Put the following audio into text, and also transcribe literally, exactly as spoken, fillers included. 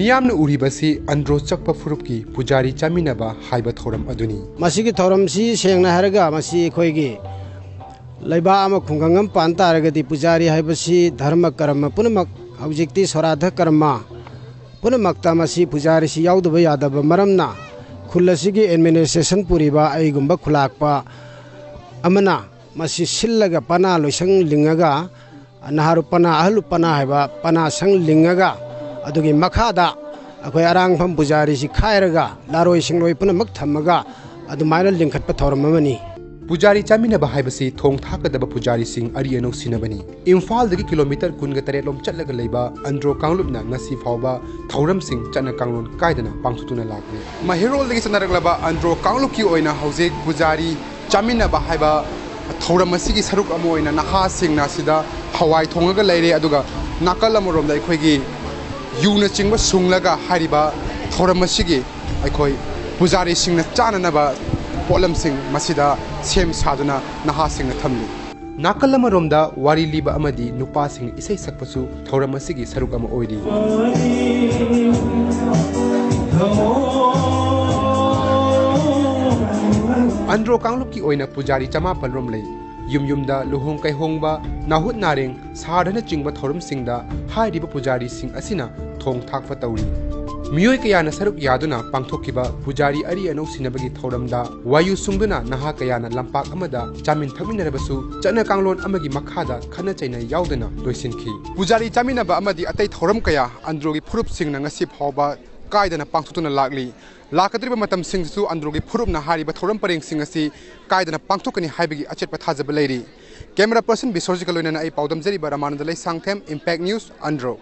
ꯃꯤꯌꯥꯝꯅ ꯎꯔꯤꯕꯁꯤ ꯑꯟꯗ꯭ꯔꯣ ꯆꯛꯄ ꯐꯨꯔꯨꯞꯀꯤ ꯄꯨꯖꯥꯔꯤ ꯆꯥꯃꯤꯟꯅꯕ ꯍꯥꯏꯕ ꯊꯧꯔꯝ ꯑꯗꯨꯅꯤ꯫ ꯃꯁꯤꯒꯤ ꯊꯧꯔꯝꯁꯤ ꯁꯦꯡꯅ ꯍꯥꯏꯔꯒ ꯃꯁꯤ ꯑꯩꯈꯣꯏꯒꯤ ꯂꯩꯕꯥꯛ ꯑꯃ ꯈꯨꯡꯒꯪ ꯑꯃ ꯄꯥꯟ ꯇꯥꯔꯒꯗꯤ ꯄꯨꯖꯥꯔꯤ ꯍꯥꯏꯕꯁꯤ ꯙꯔꯃ ꯀꯔꯃ ꯄꯨꯝꯅꯃꯛ, ꯍꯧꯖꯤꯛꯇꯤ ꯁꯣꯔꯥꯙ ꯀꯔꯃ ꯄꯨꯝꯅꯃꯛꯇ ꯃꯁꯤ ꯄꯨꯖꯥꯔꯤꯁꯤ ꯌꯥꯎꯗꯕ ꯌꯥꯗꯕ ꯃꯔꯝꯅ ꯈꯨꯜ ꯑꯁꯤꯒꯤ ꯑꯦꯗꯃꯤꯅꯤꯁꯇ꯭ꯔꯦꯁꯟ ꯄꯨꯔꯤꯕ ꯑꯩꯒꯨꯝꯕ ꯈꯨꯂꯥꯛꯄ ꯑꯃꯅ ꯃꯁꯤ ꯁꯤꯜꯂꯒ ꯄꯅꯥ ꯂꯣꯏꯁꯪ ꯂꯤꯡꯉꯒ ꯅꯍꯥꯔꯨꯞ ꯄꯅꯥ, ꯑꯍꯜꯂꯨꯞ ꯄꯅꯥ ꯍꯥꯏꯕ ꯄꯅꯥ ꯁꯪ ꯂꯤꯡꯉꯒ ꯑꯗꯨꯒꯤ ꯃꯈꯥꯗ ꯑꯩꯈꯣꯏ ꯑꯔꯥꯡꯐꯝ ꯄꯨꯖꯥꯔꯤꯁꯤ ꯈꯥꯏꯔꯒ ꯂꯥꯔꯣꯏ ꯁꯤꯡꯂꯣꯏ ꯄꯨꯝꯅꯃꯛ ꯊꯝꯃꯒ ꯑꯗꯨꯃꯥꯏꯅ ꯂꯤꯡꯈꯠꯄ ꯊꯧꯔꯝ ꯑꯃꯅꯤ꯫ ꯄꯨꯖꯥꯔꯤ ꯆꯥꯃꯤꯟꯅꯕ ꯍꯥꯏꯕꯁꯤ ꯊꯣꯡ ꯊꯥꯛꯀꯗꯕ ꯄꯨꯖꯥꯔꯤꯁꯤꯡ ꯑꯔꯤ ꯑꯅꯧ ꯁꯤꯟꯅꯕꯅꯤ꯫ ꯏꯝꯐꯥꯜꯗꯒꯤ ꯀꯤꯂꯣꯃꯤꯇꯔ ꯀꯨꯟꯒ ꯇꯔꯦꯠ ꯂꯣꯝ ꯆꯠꯂꯒ ꯂꯩꯕ ꯑꯟꯗ꯭ꯔꯣ ꯀꯥꯡꯂꯨꯞꯅ ꯉꯁꯤ ꯐꯥꯎꯕ ꯊꯧꯔꯝꯁꯤꯡ ꯆꯠꯅ ꯀꯥꯡꯂꯣꯟ ꯀꯥꯏꯗꯅ ꯄꯥꯡꯊꯣꯛꯇꯨꯅ ꯂꯥꯛꯂꯤ꯫ ꯃꯍꯩꯔꯣꯜꯗꯒꯤ ꯆꯠꯅꯔꯛꯂꯕ ꯑꯟꯗ꯭ꯔꯣ ꯀꯥꯡꯂꯨꯞꯀꯤ ꯑꯣꯏꯅ ꯍꯧꯖꯤꯛ ꯄꯨꯖꯥꯔꯤ ꯆꯥꯃꯤꯟꯅꯕ ꯍꯥꯏꯕ ꯊꯧꯔꯝ ꯑꯁꯤꯒꯤ ꯁꯔꯨꯛ ꯑꯃ ꯑꯣꯏꯅ ꯅꯍꯥꯁꯤꯡꯅ ꯑꯁꯤꯗ ꯍꯋꯥꯏ ꯊꯣꯡꯉꯒ ꯂꯩꯔꯦ꯫ ꯑꯗꯨꯒ ꯅꯥꯀꯜ ꯑꯃꯔꯣꯝꯗ ꯑꯩꯈꯣꯏꯒꯤ ꯌꯨꯅꯆꯤꯡꯕ ꯁꯨꯡꯂꯒ ꯍꯥꯏꯔꯤꯕ ꯊꯧꯔꯝ ꯑꯁꯤꯒꯤ ꯑꯩꯈꯣꯏ ꯄꯨꯖꯥꯔꯤꯁꯤꯡꯅ ꯆꯥꯅꯅꯕ ꯄꯣꯠꯂꯝꯁꯤꯡ ꯃꯁꯤꯗ ꯁꯦꯝ ꯁꯥꯗꯨꯅ ꯅꯍꯥꯁꯤꯡꯅ ꯊꯝꯂꯤ꯫ ꯅꯥꯀꯜ ꯑꯃꯔꯣꯝꯗ ꯋꯥꯔꯤ ꯂꯤꯕ ꯑꯃꯗꯤ ꯅꯨꯄꯥꯁꯤꯡꯅ ꯏꯁꯩ ꯁꯛꯄꯁꯨ ꯊꯧꯔꯝ ꯑꯁꯤꯒꯤ ꯁꯔꯨꯛ ꯑꯃ ꯑꯣꯏꯔꯤ꯫ ꯑꯟꯗ꯭ꯔꯣ ꯀꯥꯡꯂꯨꯞꯀꯤ ꯑꯣꯏꯅ ꯄꯨꯖꯥꯔꯤ ꯆꯃꯥꯄꯜ ꯔꯣꯝ ꯂꯩ꯫ ꯌꯨꯝ ꯌꯨꯝꯗ ꯂꯨꯍꯣꯡ ꯀꯩꯍꯣꯡꯕ, ꯅꯥꯍꯨꯠ ꯅꯥꯔꯦꯡ, ꯁꯥꯔꯗꯅꯆꯤꯡꯕ ꯊꯧꯔꯝꯁꯤꯡꯗ ꯍꯥꯏꯔꯤꯕ ꯄꯨꯖꯥꯔꯤꯁꯤꯡ ꯑꯁꯤꯅ ꯊꯣꯡ ꯊꯥꯛꯄ ꯇꯧꯔꯤ꯫ ꯃꯤꯑꯣꯏ ꯀꯌꯥꯅ ꯁꯔꯨꯛ ꯌꯥꯗꯨꯅ ꯄꯥꯡꯊꯣꯛꯈꯤꯕ ꯄꯨꯖꯥꯔꯤ ꯑꯔꯤ ꯑꯅꯧ ꯁꯤꯟꯅꯕꯒꯤ ꯊꯧꯔꯝꯗ ꯋꯥꯌꯨ ꯁꯨꯡꯗꯨꯅ ꯅꯍꯥ ꯀꯌꯥꯅ ꯂꯝꯄꯥꯛ ꯑꯃꯗ ꯆꯥꯃꯤꯟ ꯊꯛꯃꯤꯟꯅꯔꯕꯁꯨ, ꯆꯠꯅ ꯀꯥꯡꯂꯣꯟ ꯑꯃꯒꯤ ꯃꯈꯥꯗ ꯈꯠꯅ ꯆꯩꯅ ꯌꯥꯎꯗꯅ ꯂꯣꯏꯁꯤꯟꯈꯤ꯫ ꯄꯨꯖꯥꯔꯤ ꯆꯥꯃꯤꯟꯅꯕ ꯑꯃꯗꯤ ꯑꯇꯩ ꯊꯧꯔꯝ ꯀꯌꯥ ꯑꯟꯗ꯭ꯔꯣꯒꯤ ꯐꯨꯔꯨꯞꯁꯤꯡꯅ ꯉꯁꯤ ꯐꯥꯎꯕ ꯀꯥꯏꯗꯅ ꯄꯥꯡꯊꯣꯛꯇꯨꯅ ꯂꯥꯛꯂꯤ꯫ ꯂꯥꯛꯀꯗꯧꯔꯤꯕ ꯃꯇꯝꯁꯤꯡꯗꯁꯨ ꯑꯟꯗ꯭ꯔꯣꯒꯤ ꯐꯨꯔꯨꯞꯅ ꯍꯥꯏꯔꯤꯕ ꯊꯧꯔꯝ ꯄꯔꯦꯡꯁꯤꯡ ꯑꯁꯤ ꯀꯥꯏꯗꯅ ꯄꯥꯡꯊꯣꯛꯀꯅꯤ ꯍꯥꯏꯕꯒꯤ ꯑꯆꯦꯠꯄ ꯊꯥꯖꯕ ꯂꯩꯔꯤ꯫ ꯀꯦꯃꯦꯔꯥ ꯄꯔꯁꯟ ꯕꯤꯁ꯭ꯋꯔꯖꯤꯠꯀ ꯂꯣꯏꯅꯅ ꯑꯩ ꯄꯥꯎꯗꯝꯖꯔꯤꯕ ꯔꯃꯥꯅꯟꯗ ꯂꯩꯁꯥꯡꯊꯦꯝ, Impact News, ꯑꯟꯗ꯭ꯔꯣ꯫